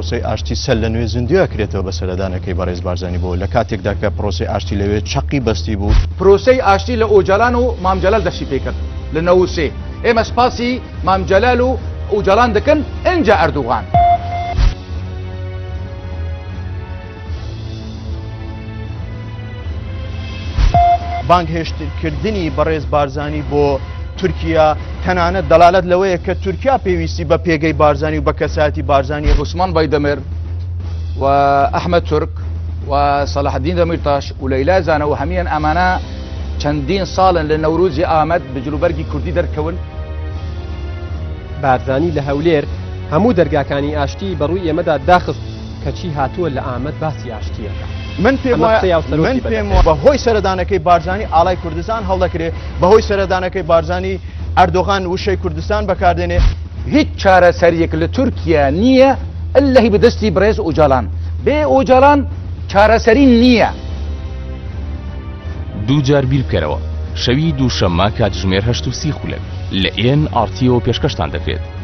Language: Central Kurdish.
پرۆسەی ئاشتی سەر لە نوێ زیندوو ئەکرێتەوە بە سەردانەکەی بەڕێز بارزانی بۆ لە کاتێکدا کە پرۆسەی ئاشتی لەوێ چەقی بەستی بوو. پرۆسەی ئاشتی لە ئۆجالان و مام جەلال دەستی پێکرد لە 93 ئێمە سپاسی مام جەلال و ئۆجالان دەکەن ئینجا ئەردوغان. بانگهێشتکردنی بەڕێز بارزانی بۆ تورکیا تەنانەت دەلالەت لەوەیە کە تورکیا پێویستی بە پێگەی بارزانی و بە کەسایەتی بارزانی. عوسمان بایدەمێر و ئەحمەد تورک و سەلاحەدین دەمیرتاش و لەیلا زانا و هەمیان ئەمانە چەندین ساڵن لە نەورۆزی ئامەد بە جلوبەرگی کوردی دەرکەون. بارزانی لە هەولێر هەموو دەرگاکانی ئاشتیی بەڕووی ئێمەدا داخست. کەچی هاتووە لە ئامەد باسی ئاشتییەکە. من پێم ئەمە وایە قسەی هاوسەرۆکی من پێم بەدەکەیە. بە هۆی سەردانەکەی بارزانی ئاڵای کوردستان هەڵدەکرێ، بە هۆی سەردانەکەی بارزانی ئەردۆغان وشەی کوردستان بەکاردێنێ. هیچ چارەسەریەک لە تورکیا نییە اللە هی بەدەستی بڕێز ئۆجالان بێ ئۆجالان چارەسەری نییە. دووجار بیربکەرەوە، شەوی دووشەممە کاتژمێر 8:30 لە ئێن ئاڕ تیەوە پێشکەشتان دەکرێت.